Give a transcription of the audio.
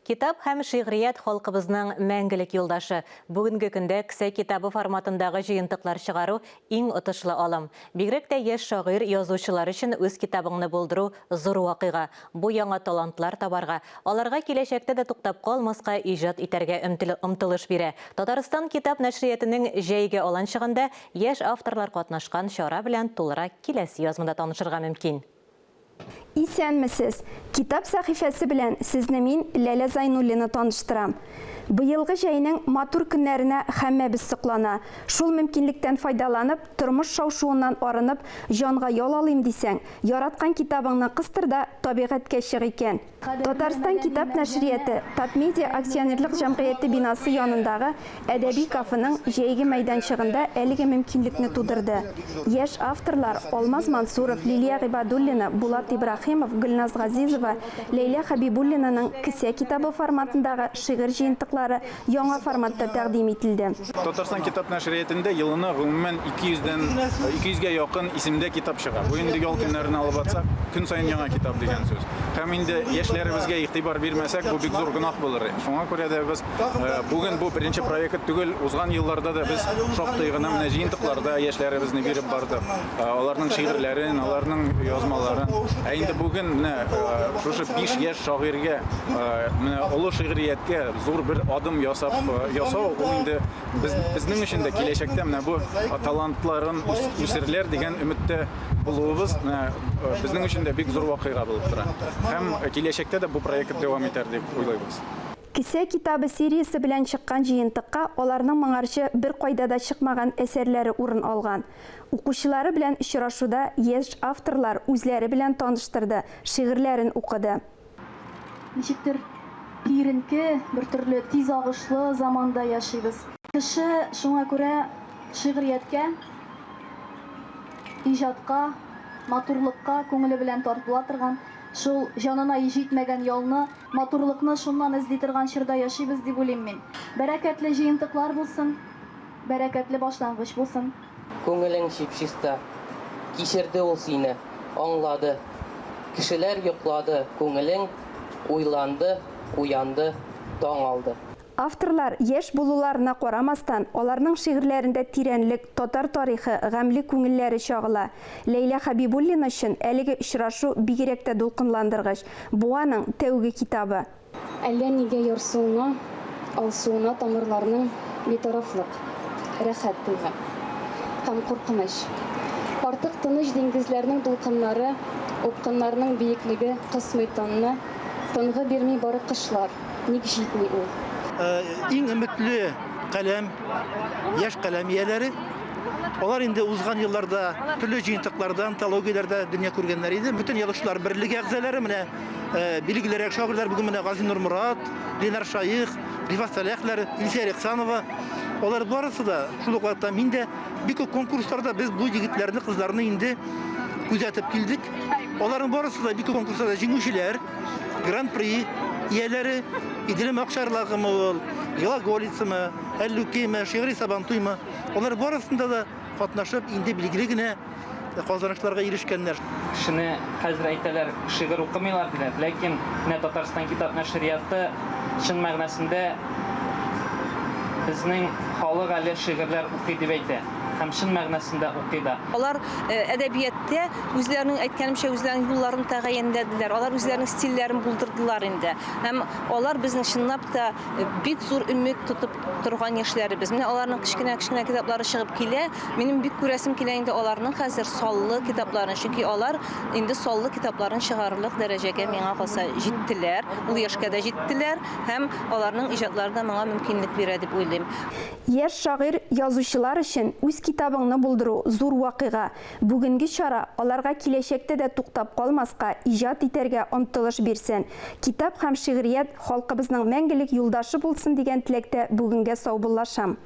Китап һәм шигърият халкыбызның мәңгелек юлдашы. Бүгенге көндә кесә китабы форматындагы җыентыклар чыгару иң отышлы алым. Бигрәк тә яшь шагыйрь, язучылар өчен үз китабыңны булдыру зур вакыйга. Бу яңа талантлар табарга, аларга киләчәктә дә туктап калмаска, иҗат итәргә омтылыш бирә. Татарстан китап нәшриятының җәйге аланчыгында яшь авторлар катнашкан чара белән тулырак киләсе язмада танышырга мөмкин. Исәнмесез! Китап сәхифәсе белән сезне мин, Ләлә Зайнуллина таныштырам. Быелгы җәйнең матур көннәренә һәммәбез соклана. Шул мөмкинлектән файдаланып, тормыш шау-шуыннан арынып, җанга ял алыйм дисәң, яраткан китабыңны кыстыр да табигатькә чык икән. Татарстан китап нәшрияты Татмедиа акционерлык җәмгыяте бинасы янындагы Әдәби кафеның җәйге мәйданчыгында әлеге мөмкинлекне тудырды. Яшь авторлар Алмаз Мансуров, Лилия Гыйбадуллина, Булат Ибраһимов, Гөлназ Газизова, Ләйлә Хәбибуллинаның кесә китабы форматындагы шигырь җыентыклары яңа форматта тәкъдим ителде. Татарстан китап нәшриятендә елына гомумән 200 дән 200 гә якын исемдә китап чыга. Бу инде ял көннәрен алып атсак, көн саен яңа китап дигән сүз. Һәм инде яшьләребезгә игътибар бирмәсәк, бу бик зур гөнаһ булыр. Шуңа күрә дә без бүген бу беренче проект түгел, узган елларда да без шактый гына менә җыентыкларда яшьләребезне биреп бардык. Аларның шигырьләрен, аларның язмаларын. Ә инде бүген менә шушы биш яшь шагыйрьгә менә олы шигърияткә зур бер адым ясап ясау, ул инде без, безнең өчен дә киләчәктә менә бу талантларын үсерләр дигән өметтә булуыбыз менә безнең өчен дә бик зур вакыйга булып тора. Һәм киләчәктә дә бу проект дәвам итәр дип уйлыйбыз. Кесә китабы сериясе белән чыккан җыентыкка аларның моңарчы беркайда да чыкмаган әсәрләре урын алган. Укучылары белән очрашуда яшь авторлар үзләре белән таныштырды, шигырьләрен укыды. Ничектер киеренке, бертөрле тиз агышлы заманда яшибез. Кеше шуңа күрә шигърияткә, иҗатка, матурлыкка күңеле белән тартыла торган, шул җанына җитмәгән ялны, Матурлыкны шуннан эзли торган чорда яшибез дип уйлыйм мин. Бәрәкәтле җыентыклар булсын, бәрәкәтле башлангыч булсын. Күңелең чип-чиста. Кичерде ул сине, аңлады. Кешеләр йоклады, күңелең уйланды, уянды, таң алды. Авторлар яшь булуларына карамастан, аларның шигырьләрендә тирәнлек, татар тарихы, гамьле күңелләре чагыла. Ләйлә Хәбибуллина өчен әлеге очрашу бигрәк тә дулкынландыргыч. Бу аның тәүге китабы. Әллә нигә ярсуына, алсуына тамырларның битарафлык, рәхәт тойгы. Һәм куркыныч. Артык тыныч диңгезләрнең дулкыннары, упкыннарның биеклеге кысмый тынны, тынгы бирми бары кышлар. Ник җитми ул? Иң өметле каләм, яшь каләм ияләре. Алар инде узган елларда төрле җыентыкларда, антологияләрдә дөнья күргәннәр иде. Бөтен язучылар берлеге әгъзалары менә билгелерәк шагыйрьләр бүген менә Газинур Морат, Ленар Шаих, Рифат Сәләхләр, Илсөя Ихсанова. Алар барысы да шул ук вакытта мин дә бик күп конкурсларда без бу егетләрне, кызларны инде күзәтеп килдек. Аларның барысы да бик күп конкурсларда җиңүчеләр. Гран-при ияләре Иделем акчарлагымы ул, Глаголицамы, Әллүкиме, Шигъри Сабантуймы, алар барысында да катнашып, инде билгеле генә казанышларга ирешкәннәр. Кешене хәзер әйтәләр, шигырь укымыйлар диләр, ләкин менә Татарстан китап нәшрияты чын мәгънәсендә безнең халык әле шигырьләр укый дип әйтә һәм чын мәгънәсендә укый да. Алар әдәбияттә үзләренең, әйткәнемчә, үзләренең юлларын тәгаенләделәр, алар үзләренең стильләрен булдырдылар инде. Һәм алар безнең чынлап та бик зур өмет тотып торган яшьләребез. Менә аларның кечкенә-кечкенә китаплары чыгып килә. Минем бик күрәсем килә инде аларның хәзер саллы китапларын, чөнки алар инде саллы китапларын чыгарырлык дәрәҗәгә миңа калса җиттеләр, ул яшькә дә җиттеләр һәм аларның иҗатлары да моңа мөмкинлек бирә дип уйлыйм. Яшь шагыйрь, язучылар өчен үз китабыңны булдыру, зур вакыйга. Бүгенге чара аларга киләчәктә дә туктап калмаска, иҗат итәргә омтылыш бирсен. Китап һәм шигърият халкыбызның мәңгелек юлдашы булсын дигән теләктә бүгенгә саубуллашам.